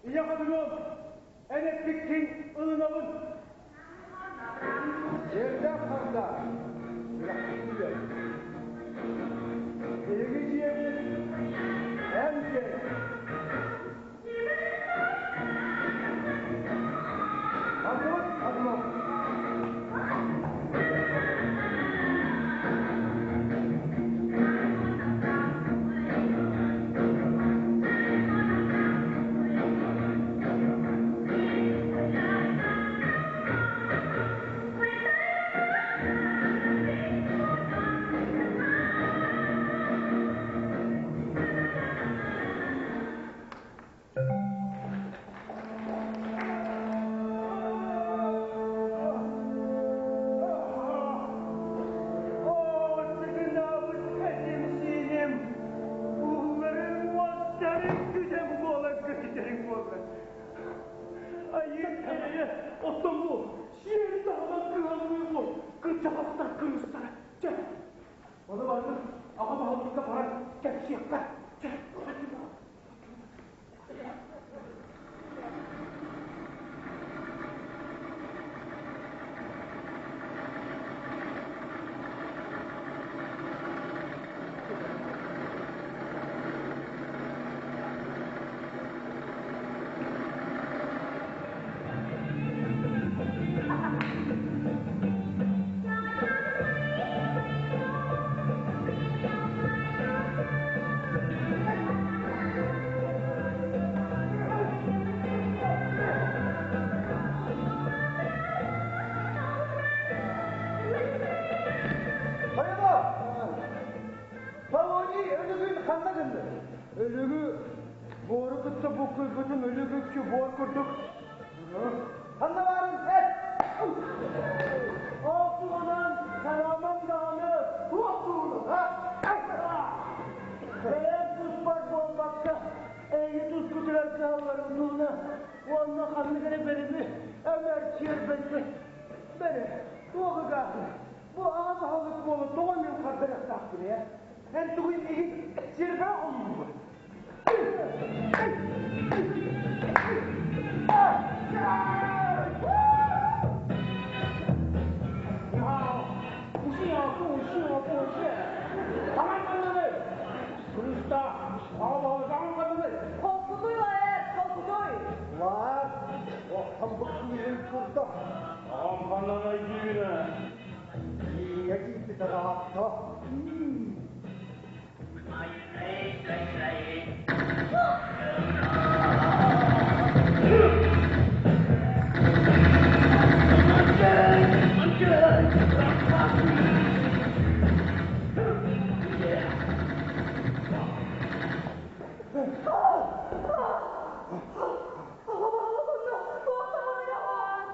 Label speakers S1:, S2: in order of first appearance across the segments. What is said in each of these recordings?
S1: Ийэ хатыҥым, эн эппиккин ылынабын. Сиэрдээх харда, сүрэхпит үөр. Биһиги дьиэбит эн дьиэҥ. Бардыбыт, Азимов. Этим-сииним, ууларым, уостарым күдэн буолан көтүтэрин буолла. Айыы кэлэйэ, оттон бу сиэри таһынан кыһаллыы бу кырдьаҕастар кырыыстара. Чэ, ону барытын аҕа баһылыкка баран кэпсиэххэ. Чэ,
S2: Хайа Павлоний өлүгүн ханна гынны?
S1: Өлүгү буору кытта буккуйбутум өлүгүкчү буор курдук.
S2: Ханна баарын эт!
S1: Ол туһунан санаамам даҕаны туох туһунан, а? Бэйэм туспар буолбакка, эйги тускутугар кыһалларым туһуна уонна ханнык эрэ бэрими эмэрчиэр бэрти бэрэ туох ыгаахын бу аҕа баһылык буола тоҕо мин хардарыахтаахпын ээ эн тугуй миигин сирбэ олуйбут 你好，不是啊，不是啊，不是。
S3: Холкутуй лаэр, холкутуй!
S2: Лаар, охтон буккуйун турда.
S1: Аҕам ханнан өйдүүнэ?
S2: Ииҥэ киирбитэ ыраатта.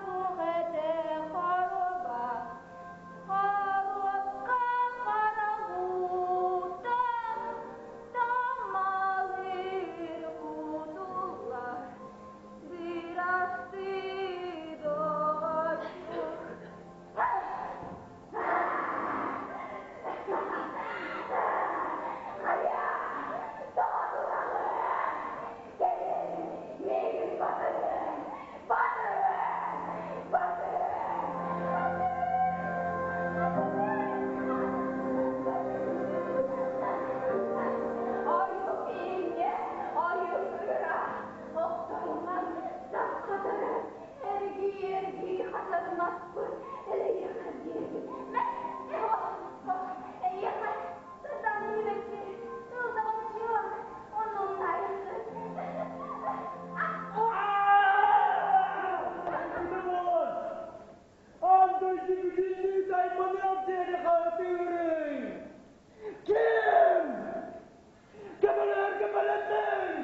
S3: Суох этэ хоруоба, хоруопка харабыта, таммалыыр кутуллар, бырастыы доҕоччук. Эргий-эргий хатарымаспын, элэйиэхэ диэри. Эйиэхэ сатаан үлэкки тылдаҕаччыан, онон найсın.
S1: Аан дойду бүтүннүү тайманыах диэри хаһытыырый! Ким? Көмөлөһөргө бэлэммин!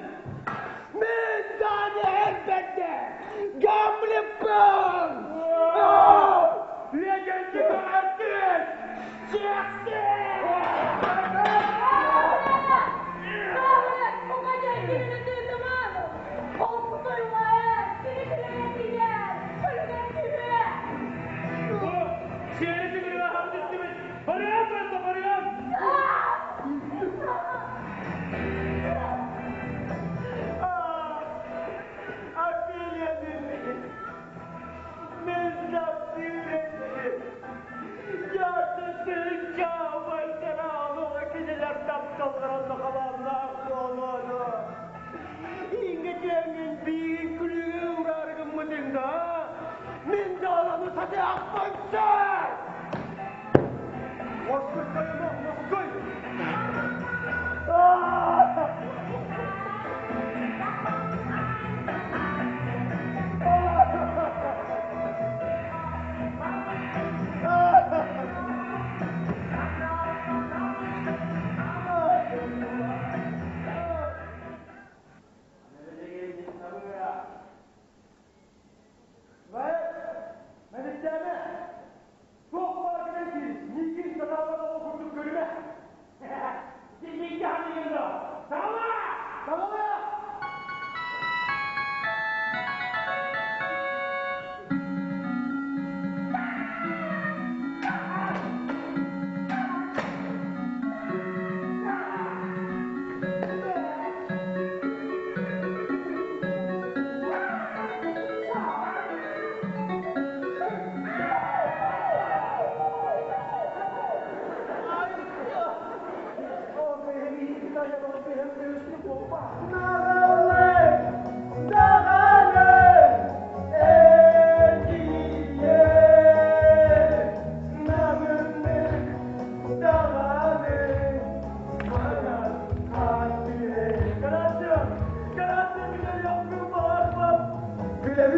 S1: Мин Даня Эрбэрдэ! Гамлеппын!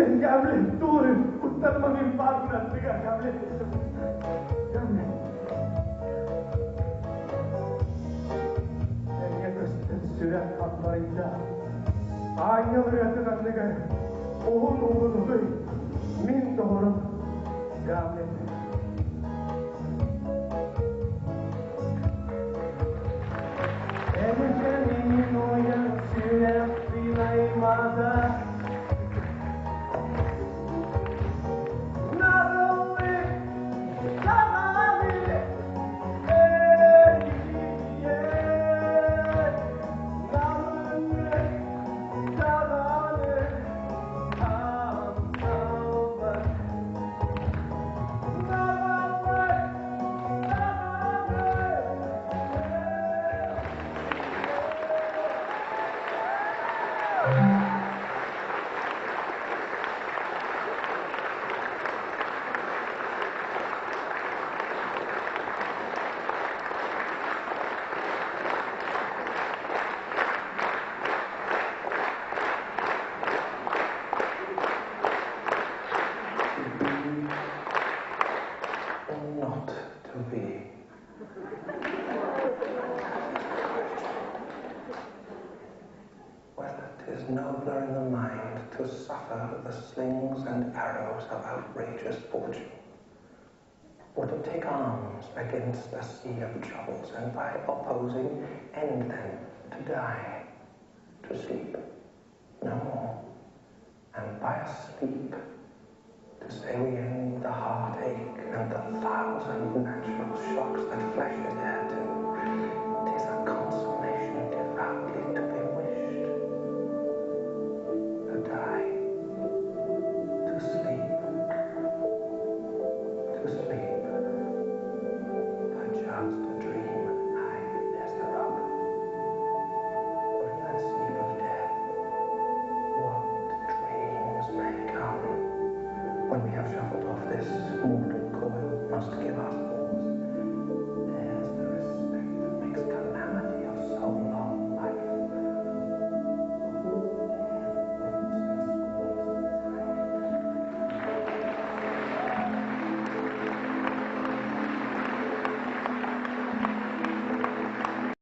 S1: Эн Гамлет, тугуй, куттанма мин баарбын аттыгар, Гамлет. Гамлет. Эҥэ көстөн сүрэх хаппарыйда. Аанньал ырыатын анныгар уһун уһун уһуй, мин доҕорум Гамлет. Эбэкэ уйан сүрэхпин аймаата. Нарыллык санааны эргийэр. Намыҥҥын даҕаны хамсаллар. Нарыллык даҕаны.
S4: To be or not to be? Whether 'tis nobler in the mind to suffer the slings and arrows of outrageous fortune, or to take arms against a sea of troubles, and by opposing end them, to die, to sleep no more, and by a sleep to say we end the heartache and the thousand natural shocks that flesh is heir to.